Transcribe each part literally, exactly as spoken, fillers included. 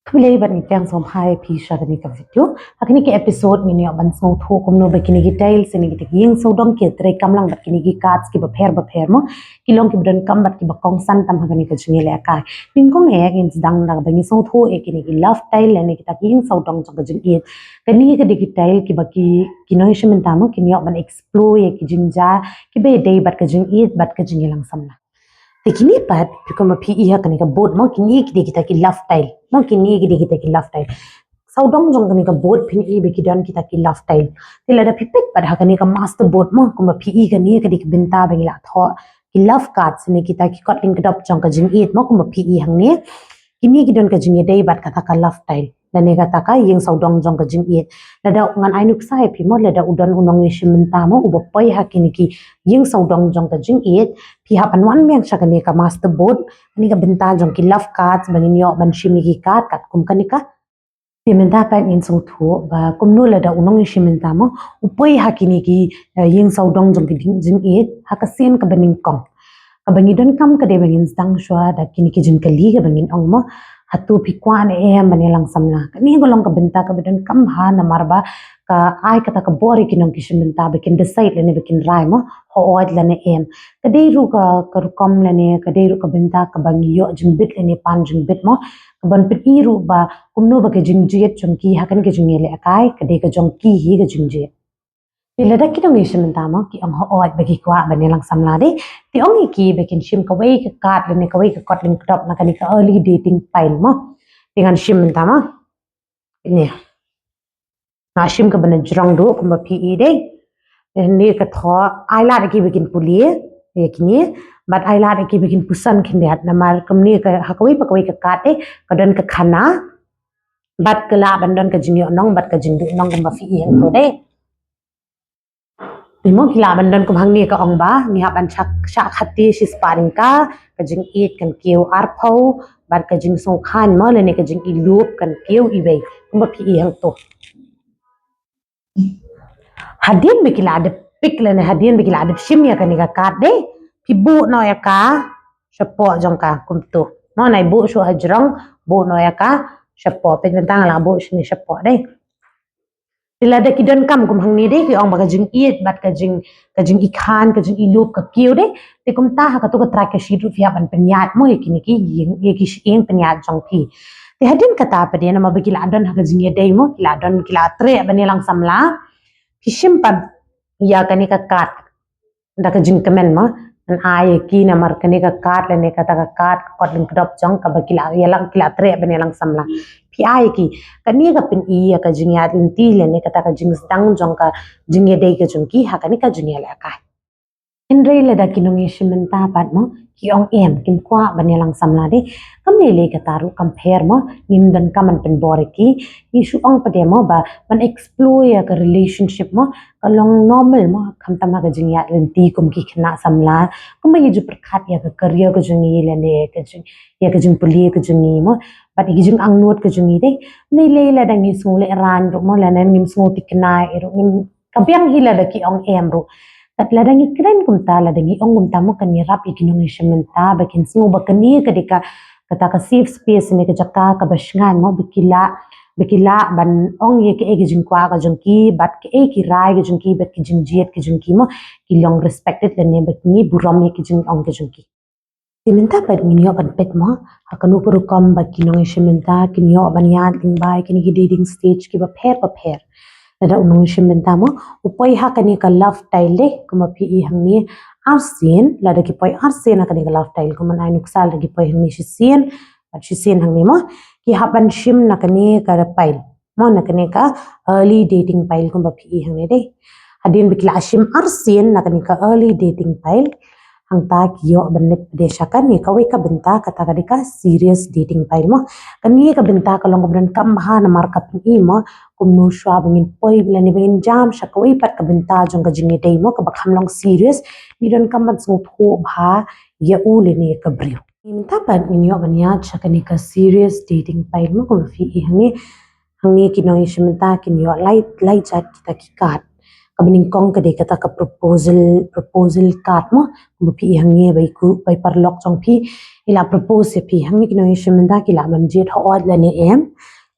Khublei bad ngi ïa sngewbha ïa phi sha kane ka video. Ha kane ka episode ngin ïa ban sngewthuh kumno ba kine ki tiles, kine ki ïing sawdong ki treikam lang bad kine ki cards kiba pher ba pher mo, ki long kiba donkam bad kiba kongsan tam ha kane ka jingïalehkai. Nyngkong eh ngin sdang da kaba ngin sngewthuh ïa kine ki love tile lane kita ki ïing sawdong jong ka jingïeit. Kane ka dei ki tile kiba ki, ki nongïashim bynta mo kin ïoh ban explore ïa ki jingjia kiba ïadei bad ka jingïeit bad ka jingïalang samla. Te kine pat, phi kumba phi i ha kane ka board mo, kine ki dei kita ki love tile mo, kine ki dei kita ki love tile. Sawdong jong kane ka board phin i ba ki don kita ki love tile. Te lada phi peit pat ha kane ka master board mo, kumba phi i, kane ka dei ka bynta ba ngi la thoh ki love cards ne kita ki kot lyngkdop jong ka jingïeit mo, kumba phi i hangne. Kine ki don ka jingïadei bad kata ka love tile lane kata ka ïing sawdong jong ka jingïeit. Lada, ngan ai nuksa ïa phi mo, lada u don u nongïashim bynta mo uba poi ha kine ki ïing sawdong jong ka jingïeit, phi hap ban wan biang sha kane ka master board, kane ka bynta jong ki love cards ba ngin ïoh ban shim ïa ki card katkum kane ka. Te mynta pat ngin sngewthuh ba kumno lada u nongïashim bynta mo u poi ha kine ki, eh, ïing sawdong jong ka jingïeit ha ka sien kaba nyngkong. Kaba ngi donkam ka dei ba ngin sdang shuwa da kine ki jingkylli kaba ngin ong mo, hato phi kwah ne em ban ïalang samla? Kane ka long ka bynta kaba donkam bha namar ba ka ai kata ka bor ïa ki nongïashim bynta ba kin decide lane ba kin rai mo, hooid lane em. Ka dei ruh ka, ka rukom lane ka dei ruh ka bynta kaba ngi ïoh jingbit lane pan jingbit mo, kaban pyni ruh ba kumno ba ka jingjied jong ki ha kane ka jingïalehkai ka dei ka jong ki hi ka jingjied. Te lada ki nongïashim bynta mo ki ong hooid ba ki kwah ban ïalang samla de, te ong ïa ki ba kin shim kawei ka card lane kawei ka kot lyngkdop na kane ka early dating pile mo. Te ngan shim mynta mo. Kane. Nga shim kaba na jrong ruh kumba phi i de. Te hynrei ka thoh, ai lad ïa ki ba kin pule ïa kine, bad ai lad ïa ki ba kin pynsan khyndiat namar kumne ka, ha kawei pa kawei ka card de ka don ka khana bad ka lah ban don ka jingïohnong bad ka jingduhnong kumba phi i hangto de. Te mo ki lah ban don kum hangne ka ong ba ngi hap ban shah, shah khate shispah tyngka, ka jingïeit kan kiew arphew, bad ka jingsngewkhlaiñ mo lane ka jingïeit kan kiew iwei, kumba phi i hangto. Hadien ba ki la dep pick lane hadien ba ki la dep shim ïa kane ka card de, phi buh noh ïa ka shapoh jong ka kumto. Mo, nai buh shuh ha jrong, buh noh ïa ka shapoh, peit mynta nga la buh shane shapoh de. Te lada ki donkam kum hangne de, ki ong ba ka jingïeit bad ka jing, ka jingïeit kan, ka jingïeit ka kiew de. Te kumta ha kato ka trai ka shi ruh phi hap ban pynïaid mo ïa kine ki ïing, ïa ki shyieng pynïaid jong phi. Te hadien kata pat de namar ba ki la don ha ka jingïadei mo, ki la don, ki la treh ban ïalang samla, phi shim pat ïa kane ka card da ka jingkmen mo, ngan ai ïa ki namar kane ka card lane kata ka card ka kot lyngkdop jong kaba ki la ïalang, ki la treh ban ïalang samla. Phi ai ïa ki, kane ka pyni ïa ka jingïaid lynti lane kata ka jingsdang jong ka jingïadei ka jong ki ha kane ka jingïalehkai. Hynrei lada ki nongïashim bynta pat mo ki ong em, kim kwah ban ïalang samla de, kam lei lei kata ruh kam pher mo, ngim donkam ban pynbor ïa ki. Ngi shu ong pat de mo ba ban explore ïa ka relationship mo ka long normal mo, khamtam ha ka jingïaid lynti kum ki khynnah samla, kumba ngi ju pyrkhat ïa ka career ka jong ngi lane ka jing, ïa ka jingpule ka jong ngi mo, bad ïa ka jingangnud ka jong ngi de. Lei lei lada ngi sngewlehrain ruh mo lane ngim sngewthikna ruh, ngim, ka biang hi lada ki ong em ruh. Kat lada ngi kren kumta, lada ngi ong kumta mo kan ïarap ïa ki nongïashim bynta ba kin sngew ba kane ka dei ka, kata ka safe space ne ka jaka kaba shngaiñ mo ba ki lah, ba ki lah ban ong ïa kaei ka jingkwah ka jong ki bad kaei ki rai ka jong ki bad ki jingjied ka jong ki mo ki long respected lane ba ngi burom ïa ki jingong ka jong ki. Te mynta pat ngin ïoh ban peit mo ha kano ka rukom ba ki nongïashim bynta kin ïoh ban ïaid lyngba ïa kine ki dating stage kiba pher ba pher. Lada u nongïashim bynta mo u poi ha kane ka love tile de, kumba phi i hangne, arsien, lada ki poi arsien ha kane ka love tile, kumba ngan ai nuksa, lada ki poi hangne shisien bad shisien hangne mo, ki hap ban shim na kane ka pile mo, na kane ka early dating pile kumba phi i hangne de. Hadien ba ki la shim arsien na kane ka early dating pile, hangta ki ïoh ban leit pat de sha kane kawei ka bynta, kata ka dei ka serious dating pile mo. Kane ka bynta ka long kaba donkam bha namar ka pyni mo kumno shuwa ba ngin poi lane ba ngin jam sha kawei pat ka bynta jong ka jingïadei mo kaba kham long serious, ngi donkam ban sngewthuh bha ïa u lane ïa ka briew. Mynta pat ngin ïoh ban ïaid sha kane ka serious dating pile mo, kumba phi i hangne. Hangne ki nongïashim bynta kin ïoh lai, lai jait kita ki card. Kaba nyngkong ka dei kata ka proposal, proposal card mo, kumba phi i hangne ba i ku, ba i paralok jong phi i la propose ïa phi. Hangne ki nongïashim bynta ki lah ban jied hooid lane em.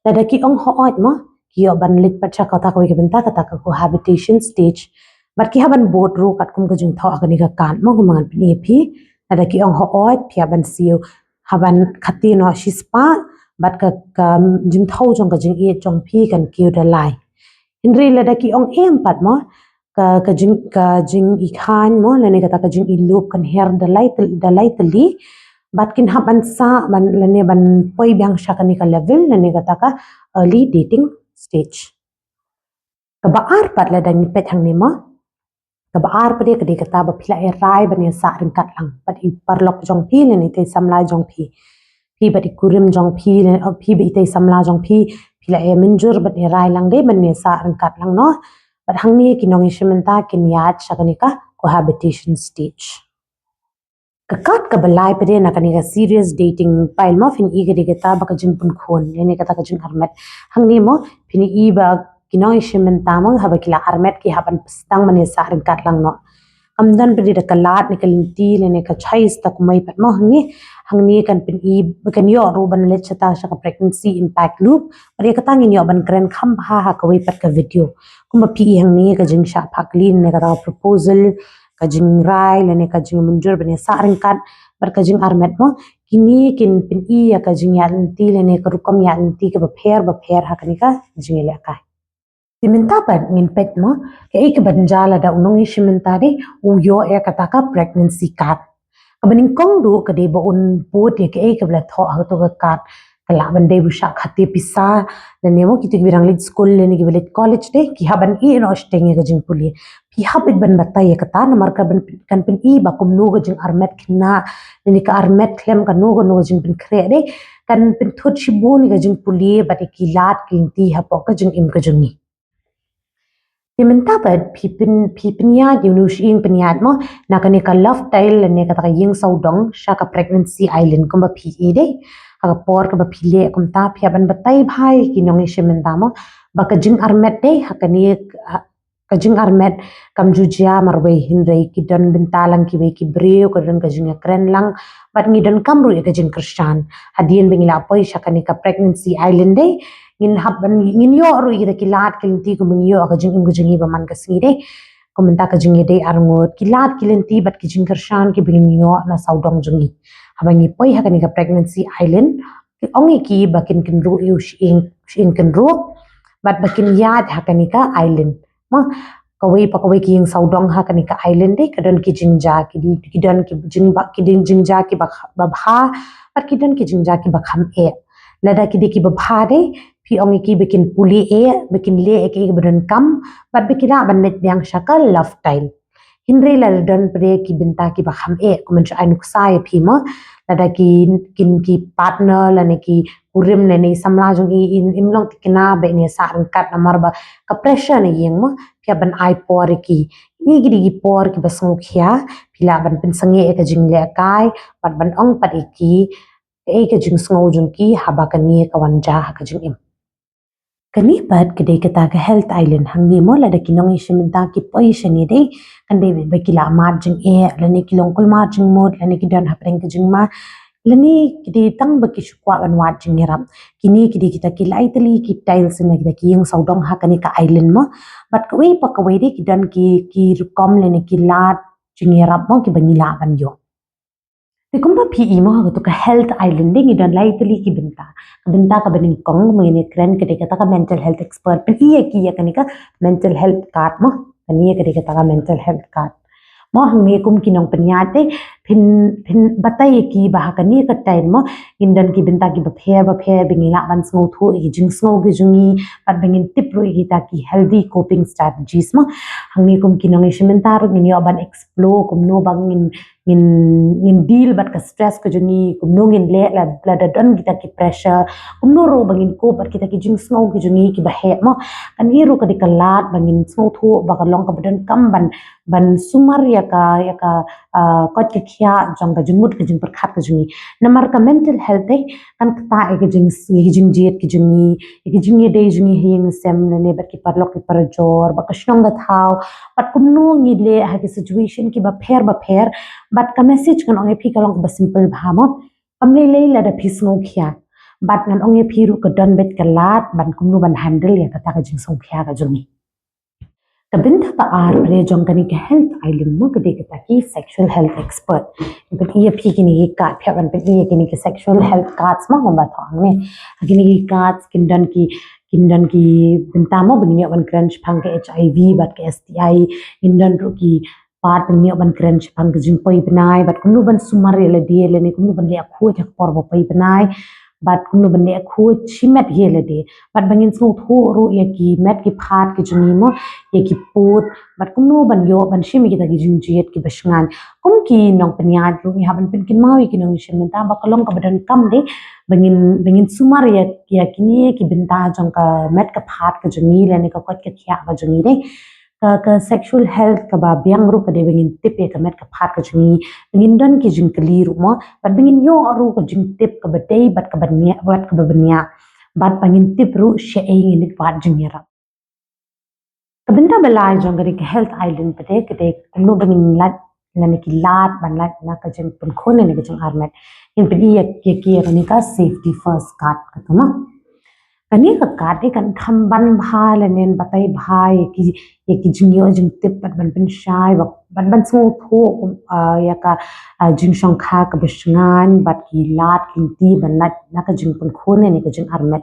Lada ki ong hooid mo, ki ïoh ban leit pat sha kata kawei ka bynta, kata ka cohabitation stage. Bad ki hap ban bud ruh katkum ka jingthoh ha kane ka card mo, kumba ngan pyni ïa phi. Lada ki ong hooid, phi hap ban siew, hap ban khatii noh shispah, bad ka, ka jingthoh jong ka jingïeit jong phi kan kiew da lai. Hynrei lada ki ong em pat mo, ka, ka jing, ka jingïakhain mo, lane kata ka jingïalup kan her da lai tyl-, da lai tylli, bad kin hap ban sah, ban, lane ban poi biang sha kane ka level, lane kata ka early dating stage. Kaba ar pat lada ngi peit hangne mo, kaba ar pat ka dei kata ba phi la ïarai ban ïasah ryngkat lang bad i paralok jong phi lane itei samla jong phi. Phi bad i kurim jong phi, lane, oh, phi bad itei samla jong phi, phi la ïamynjur bad ïarai lang de ban ïasah ryngkat lang noh. Bad hangne ki nongïashim bynta kin ïaid sha kane ka cohabitation stage. Ka card kaba lai pat na kane ka serious dating file mo, phin i ka dei kata ba ka jingpynkhun, lane kata ka jingarmet. Hangne mo, phin i ba ki nongïashim bynta mo, haba ki la armet ki hap ban pyrshang ban ïasah ryngkat lang noh. Kam don pat da ka lad ne ka lynti lane ka choice da kumwei pat mo hangne. Hangne kan pyni, kan ïoh ruh ban leit shata sha ka pregnancy impact loop. Bad ïa kata ngin ïoh ban kren kham bha ha kawei pat ka video. Kumba phi i hangne ka jingshah phah kylli ne kata ka proposal, ka jingrai lane ka jingmynjur ban ïasah ryngkat bad ka jingarmet mo. Kine kin pyni ïa ka jingïaid lynti lane ka rukom ïaid lynti kaba pher bapher ha kane ka jingïalehkai. Te mynta pat ngin peit mo, kaei kaban jia lada u nongïashim bynta de u ïoh ïa kata ka pregnancy card. Kaba nyngkong ruh ka dei ba un bud ïa kaei kaba la thoh ha kato ka card. Ka lah ban dei ba u shah khatii pisa, lane mo kito kiba dang leit skul lane kiba leit college de, ki hap ban ïeh noh shiteng ïa ka jingpule. Phi hap beit ban batai ïa kata namar ka ban, kan pyni ba kumno ka jingarmet khynnah, lane ka armet khlem kano kano ka jingpynkhreh de, kan pynthut shibun ïa ka jingpule bad ïa ki lad ki lynti hapoh ka jingim ka jong ngi. Te mynta pat phi pyn, phi pynïaid ïa une u shyieng pynïaid mo, na kane ka love tile lane kata ka ïing sawdong sha ka pregnancy island kumba phi i de. Ha ka por kaba phi leh kumta phi hap ban batai bha ïa ki nongïashim bynta mo, ba ka jingarmet de ha kane, ha, ka jingarmet kam ju jia marwei, hynrei ki don bynta lang kiwei ki briew, ka don ka jingïakren lang bad ngi donkam ruh ïa ka jingkyrshan. Hadien ba ngi la poi sha kane ka pregnancy island de, ngin hap ban, ngin ïoh ruh ïa kita ki lad ki lynti kumba ngi ïoh ha ka jingim ka jong ngi ba man ka sngi de. Kum mynta ka jingïadei arngut, ki lad ki lynti bad ki jingkyrshan kiba ngin ïoh na sawdong jong ngi. Haba ngi poi ha kane ka pregnancy island, ki ong ïa ki ba kin kynruh ïa u shyieng, shyieng kynruh bad ba kin ïaid ha kane ka island. Mo, kawei pa kawei ki ïing sawdong ha kane ka island de, ka don ki jingjia, ki, ki don ki jingba, ki don jingjia kiba, ba bha bad ki don ki jingjia kiba kham eh. Lada ki dei kiba bha de, phi ong ïa ki ba kin pule eh, ba kin leh eh kaei kaba donkam bad ba ki lah ban leit biang sha ka love tile. Hynrei lada don pat ki bynta kiba kham eh, kumba ngan shu ai nuksa ïa phi mo, lada ki, kin ki partner lane ki kurim lane i samla jong i im, im long thikna ba in ïasah ryngkat namar ba ka pressure na ïing mo, phi hap ban ai por ïa ki. Kine ki dei ki por kiba sngewkhia, phi lah ban pynsangeh ïa ka jinglehkai bad ban ong pat ïa ki kaei ka jingsngew jong ki haba kane ka wan jia ha ka jingim. Kane pat ka dei kata ka health island. Hangne mo lada ki nongïashim bynta ki poi shane de, kan dei ba ki la mad jingeh lane ki long kulmar jingmut lane ki don hapdeng ka jingma, lane ki dei tang ba ki shu kwah ban wad jingïarap. Kine ki dei kita ki lai tylli ki tiles na kita ki ïing sawdong ha kane ka island mo. Bad kawei pa kawei de ki don ki, ki rukom lane ki lad jingïarap mo kiba ngi lah ban ïoh. Te kumba phi i mo ha kato ka health island de ngi don lai tylli ki bynta. Ka bynta kaba nyngkong mo, ngin ïakren ka dei kata ka mental health expert. Phin i ïa ki ïa kane ka mental health card mo. Kane ka dei kata ka mental health card. Mo, hangne kum ki nongpynïaid de, phin, phin batai ïa ki ba ha kane ka time mo ngin don ki bynta kiba pher bapher ba ngi lah ban sngewthuh ïa ki jingsngew ki jong ngi bad ba ngin tip ruh ïa kita ki healthy coping strategies mo. Hangne kum ki nongïashim bynta ruh ngin ïoh ban explore kumno ba ngin, ngin, ngin deal bad ka stress ka jong ngi, kumno ngin leh la, lada don kita ki pressure, kumno ruh ba ngin cope bad kita ki jingsngew ki jong ngi kiba heh mo. Kane ruh ka dei ka lad ba ngin sngewthuh ba ka long kaba donkam ban, ban sumar ïa ka, ïa ka, ah, koit ka khiah jong ka jingmut ka jingpyrkhat ka jong ngi. Namar ka mental health te kan ktah ïa ka jing, ïa ka jingjied ka jong ngi, ïa ka jingïadei jong ngi ha ïing sem lane bad ki paralok ki parajor, bad ka shnong ka thaw, bad kumno ngi leh ha ki situation kiba pher ba pher. Bad ka message ngan ong ïa phi ka long kaba simple bha mo. Kam lei lei lada phi sngewkhia, bad ngan ong ïa phi ruh ka don beit ka lad ban kumno ban handle ïa kata ka jingsngewkhia ka jong ngi. Ka bynta ba ar pat jong kane ka Health Island mo ka dei kata ki sexual health expert. Ban pyni ïa phi kine ki card, phi hap ban pyni ïa kine ki sexual health cards mo, kumba thoh hangne. Kine ki cards kin don ki, kin don ki bynta mo ba ngin ïoh ban kren shaphang ka H I V bad ka S T I, kin don ruh ki part ba ngin ïoh ban kren shaphang ka jingpoi bnai bad kumno ban sumar ïa lade lane kumno ban leh khuid ha ka por ba poi bnai bad kumno ban leh khuid shimet ïa lade bad ba ngin sngewthuh ruh ïa ki met ki phad ki jong ngi mo, ïa ki pud, bad kumno ban ïoh ban shim ïa kita ki jingjied kiba shngaiñ. Kum ki nongpynïaid ruh ngi hap ban pynkynmaw ïa ki nongshim bynta ba ka long kaba donkam de ba ngin, ba ngin sumar ïa, ïa kine ki bynta jong ka met ka phad ka jong ngi lane ka koit ka khiah ka jong ngi de. Ka, ka sexual health kaba biang ruh ka dei ba ngin tip ïa ka met ka phad ka jong ngi, ba ngin don ki jingkylli ruh mo, bad ba ngin ïoh ruh ka jingtip kaba dei bad kaba nia, bad kaba bniah, bad ba ngin tip ruh shaei ngin ïa wad jingïarap. Ka bynta ba lai jong kane ka Health Island pat ka dei kumno ba ngin lait lane ki lad ban lait na ka jingpynkhun lane ka jingarmet. Ngin pyni ïa ki, ïa kane ka safety first card kata mo. Kane ka card kan kham ban bha lane batai bha ïa ki, ïa ki jingïoh jingtip bad ban pynshai bad ban, ban sngewthuh, ah, ïa ka, ah, jingshongkha kaba shngaiñ bad ki lad ki lynti ban lait na ka jingpynkhun lane ka jingarmet.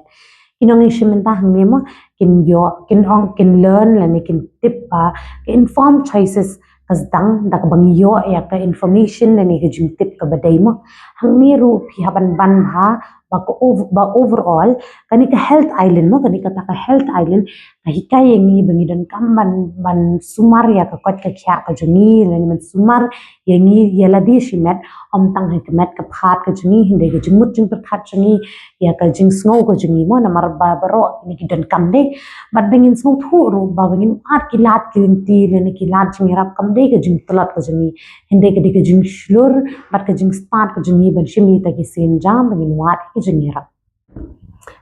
Ki nongshim bynta hangne mo kin ïoh, kin ong, kin learn lane kin tip ba ka informed choices ka sdang da kaba ngi ïoh ïa ka information lane ka jingtip kaba dei mo. Hangne ruh phi hap ban ban bha ba ka ov-, ba overall kane ka Health Island mo, kane kata ka Health Island ka hikai ïa ngi ba ngi donkam ban, ban sumar ïa ka koit ka khiah ka jong ngi lane ban sumar ïa ngi ïa lade shimet, ym tang ha ka met ka phad ka jong ngi, hynrei ka jingmut jingpyrkhat jong ngi, ïa ka jingsngew ka jong ngi mo, namar ba baroh kine ki donkam de. Bad ba ngin sngewthuh ruh ba, ba ngin wad ki lad ki lynti lane ki lad jingïarap kam dei ka jingtlot ka jong ngi, hynrei ka dei ka jingshlur bad ka jingstad ka jong ngi ban shim ïa kita ki sienjam ba ngin wad ki jingïarap.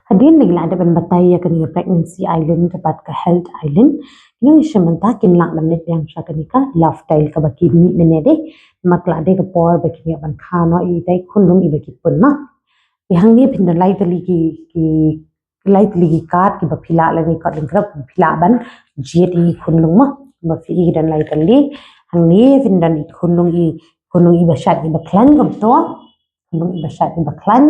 Hadien ba ngi la dep ban batai ïa kane ka Pregnancy Island bad ka Health Island, ki nongshim bynta kin lah ban leit biang sha kane ka Love Tile kaba ki mih mynne de. Namar ka la dei ka por ba kin ïoh ban kha noh ïa kita i khunlung iba ki pun mo. Te hangne phin don lai tylli ki, ki lai tylli ki card kiba phi lah lane ki kot lyngkhrop ba phi lah ban jied ïa i khunlung mo. Ba phi i don lai tylli. Hangne phin don i khunlung i, khunlung iba shait iba khlaiñ kumto. Khunlung iba shait iba khlaiñ,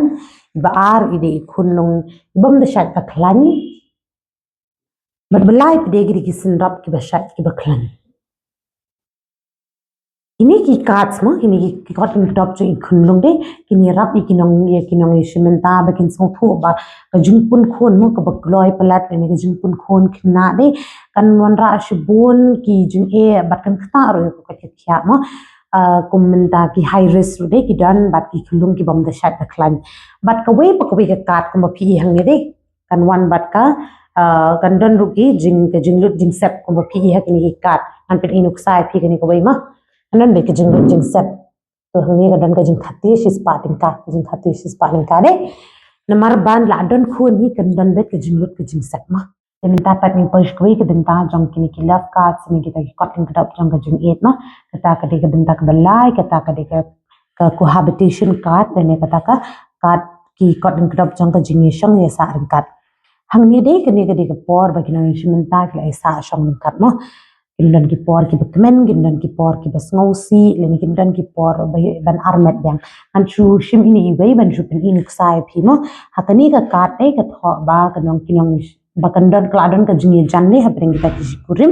iba ar i dei i khunlung i bym da shait ba khlaiñ. Bad ba lai pat de ki dei ki synrop kiba shait kiba khlaiñ. Kine ki cards mo, kine ki, ki kot lyngkhrop jong i khunlung de, kin ïarap ïa ki nong, ïa ki nongshim bynta ba kin sngewthuh ba ka jingpun khun mo kaba kloi palat lane ka jingpun khun khynnah de kan wanrah shibun ki jingeh bad kan ktah ruh ïa ka koit ka khiah mo. Ah, kum mynta ki high risk ruh de ki don bad ki khunlung ki bym da shait ba khlaiñ. Bad kawei pa kawei ka card kumba phi i hangne de kan wan bad ka, ah, kan don ruh ki jing, ka jinglut jingsep kumba phi i ha kine ki card. Ngan pyni nuksa ïa phi kane kawei mo. Kan don beit ka jinglut jingsep. To hangne ka don ka jingkhatïoh shispah tyngka, ka jingkhatïoh shispah tyngka de. Namar ba la don khun hi kan don beit ka jinglut ka jingsep mo. Te mynta pat ngin poi sha kawei ka bynta jong kine ki love cards ne kita ki kot lyngkhrop jong ka jingïeit mo. Kata ka dei ka bynta kaba lai, kata ka dei ka, ka cohabitation card, lane kata ka card ki kot lyngkhrop jong ka jingïashong ïasah ryngkat. Hangne de kane ka dei ka por ba ki nongshim bynta ki la ïasah shong ryngkat mo. Kin don ki por kiba kmen, kin don ki por kiba sngewsih, lane kin don ki por ba, ban armet biang. Ngan shu shim ine iwei ban shu pyni nuksa ïa phi mo. Ha kane ka card de ka thoh ba ka nong, ki nong ba kan don, ka la don ka jingïajan de hapdeng kita ki shikurim.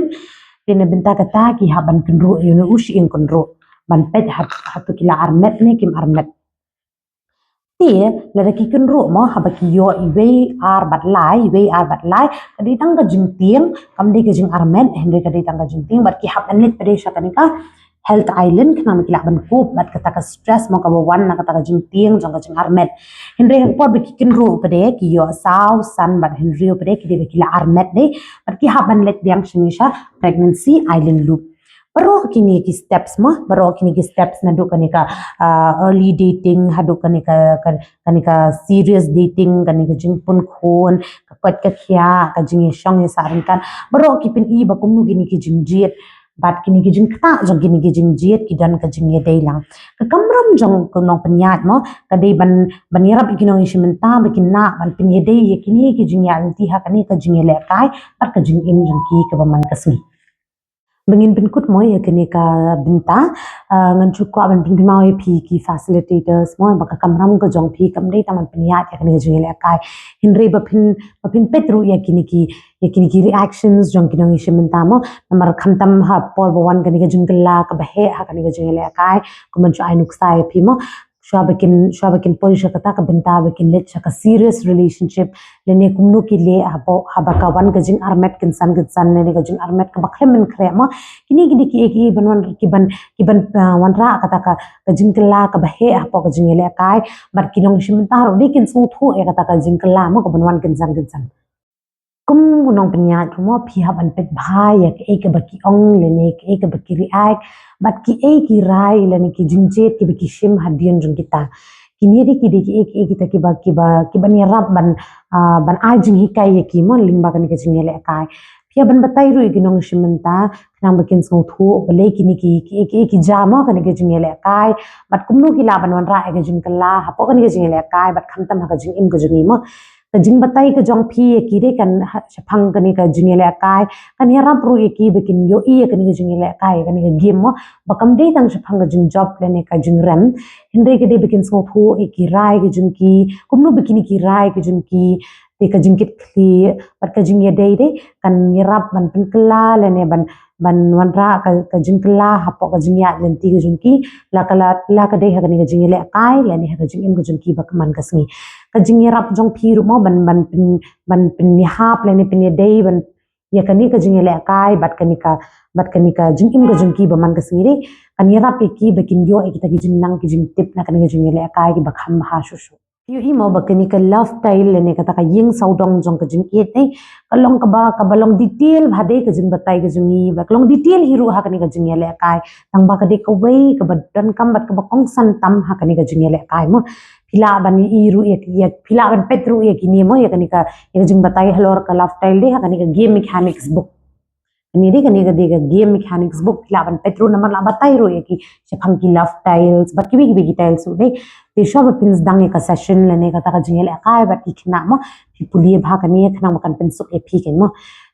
Te na bynta kata ki hap ban kynruh ïa une u shyieng kynruh ban peit ha, hato ki la armet ne kim armet. Te lada ki kynruh mo, haba ki ïoh iwei, ar bad lai, iwei, ar bad lai, ka dei tang ka jingtieng, kam dei ka jingarmet, hynrei ka dei tang ka jingtieng bad ki hap ban leit pat de sha kane ka Health Island khnang ba ki lah ban cope bad kata ka stress mo kaba wan na kata ka jingtieng jong ka jingarmet. Hynrei ha ka por ba ki kynruh pat de, ki ïoh saw, san bad hynriew pat de, ki dei ba ki la armet de bad ki hap ban leit biang shane sha Pregnancy Island Loop. Baroh kine ki steps mo, baroh kine ki steps naduh kane ka, ah, early dating haduh kane ka, ka, kane ka serious dating, kane ka jingpun khun, ka koit ka khiah, ka jingïashong ïasah ryngkat. Baroh ki pyni ba kumno kine ki jingjied bad kine ki jingktah jong kine ki jingjied ki don ka jingïadei lang. Ka kamram jong ka nongpynïaid mo ka dei ban, ban ïarap ïa ki nongïashim bynta ba kin lah ban pynïadei ïa kine ki jingïaid lynti ha kane ka jingïalehkai bad ka jingim jong ki kaba man ka sngi. Ba ngin pynkut mo ïa kane ka bynta, ah, ngan shu kwah ban pynkynmaw ïa phi ki facilitators mo ba ka kamram ka jong phi kam dei tang ban pynïaid ïa kane ka jingïalehkai. Hynrei ba phin, ba phin peit ruh ïa kine ki, ïa kine ki reactions jong ki nongïashim bynta mo. Namar khamtam ha por ba wan kane ka jingkylla kaba heh ha kane ka jingïalehkai, kumba shu ai nuksa ïa phi mo, shuwa ba kin, shuwa ba kin poi sha kata ka bynta ba kin leit sha ka serious relationship, lane kumno ki leh haba, haba ka wan ka jingarmet kynsan kynsan lane ka jingarmet kaba khlem mynkhreh mo. Kine ki dei kiei kiei ban wan, ki ban, ki ban, ah, wanrah kata ka, ka jingkylla kaba heh hapoh ka jingïalehkai. Bad ki nongïashim bynta ruh dei kin sngewthuh ïa kata ka jingkylla mo ka ban wan kynsan kynsan. Kum u nongpynïaid ruh mo phi hap ban peit bha ïa kaei kaba ki ong lane kaei kaba ki react bad kiei ki rai lane ki jingjied kiba ki shim hadien jong kita. Kine dei ki dei kiei kiei kita kiba, kiba, kiban ïarap ban, ah, ban ai jinghikai ïa ki mo lyngba kane ka jingïalehkai. Phi hap ban batai ruh ïa ki nongïashim bynta khnang ba kin sngewthuh balei kine ki, kiei kiei ki jia mo ha kane ka jingïalehkai bad kumno ki lah ban wanrah ïa ka jingkylla hapoh kane ka jingïalehkai bad khamtam ha ka jingim ka jong ngi mo. Ka jingbatai ka jong phi ïa ki dei kan ha, shaphang kane ka jingïalehkai, kan ïarap ruh ïa ki ba kin ïohi ïa kane ka jingïalehkai, ïa kane ka game mo, ba kam dei tang shaphang ka jingjop lane ka jingrem. Hynrei ka dei ba kin sngewthuh ïa ki rai ka jong ki, kumno ba kine ki rai ka jong ki, te ka jingkitkhlieh bad ka jingïadei dei kan ïarap ban pynkylla lane ban, ban wanrah ka, ka jingkylla hapoh ka jingïaid lynti ka jong ki, la ka la, la ka dei ha kane ka jingïalehkai lane ha ka jingim ka jong ki ba man ka sngi. Ka jingïarap jong phi ruh mo ban, ban pyn, ban pynïahap lane pynïadei ban ïa kane ka jingïalehkai bad kane ka, bad kane ka jingim ka jong ki ba man ka sngi dei kan ïarap ïa ki ba kin ïoh ïa kita ki jingnang ki jingtip na kane ka jingïalehkai kiba kham bha shuh shuh. Phi ïohi mo ba kane ka lifestyle lane kata ka ïing sawdong jong ka jingïeit, eh, ka long kaba, kaba long detail bha dei ka jingbatai ka jong ngi, ba ka long detail hi ruh ha kane ka jingïalehkai. Tang ba ka dei kawei kaba donkam bad kaba kongsan tam ha kane ka jingïalehkai mo. Phi lah ban ïohi ruh ïa, ïa, phi lah ban peit ruh ïa kine mo, ïa kane ka, ïa ka jingbatai halor ka lifestyle dei ha kane ka game mechanics book. Kane dei, kane ka dei ka game mechanics book, phi lah ban peit ruh namar la batai ruh ïa ki shaphang ki lifestyles bad kiwei kiwei ki tiles ruh dei. Te shuwa ba phin sdang ïa ka session lane kata ka jingïalehkai bad ki khynnah mo, phi pule bha kane khnang ba kan pynsuk ïa phi kein mo.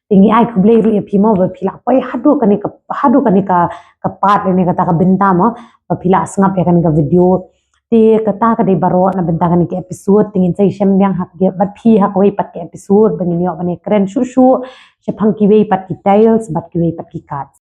Te ngi ai khublei ruh ïa phi mo ba phi lah poi haduh kane ka, haduh kane ka, ka part lane kata ka bynta mo, ba phi lah sngap ïa kane ka video. Te kata ka dei baroh na bynta kane ka episode, te ngin sa ïashem biang ha ka, bad phi ha kawei pat ka episode ba ngin ïoh ban ïakren shuh shuh shaphang kiwei pat ki tiles bad kiwei pat ki cards.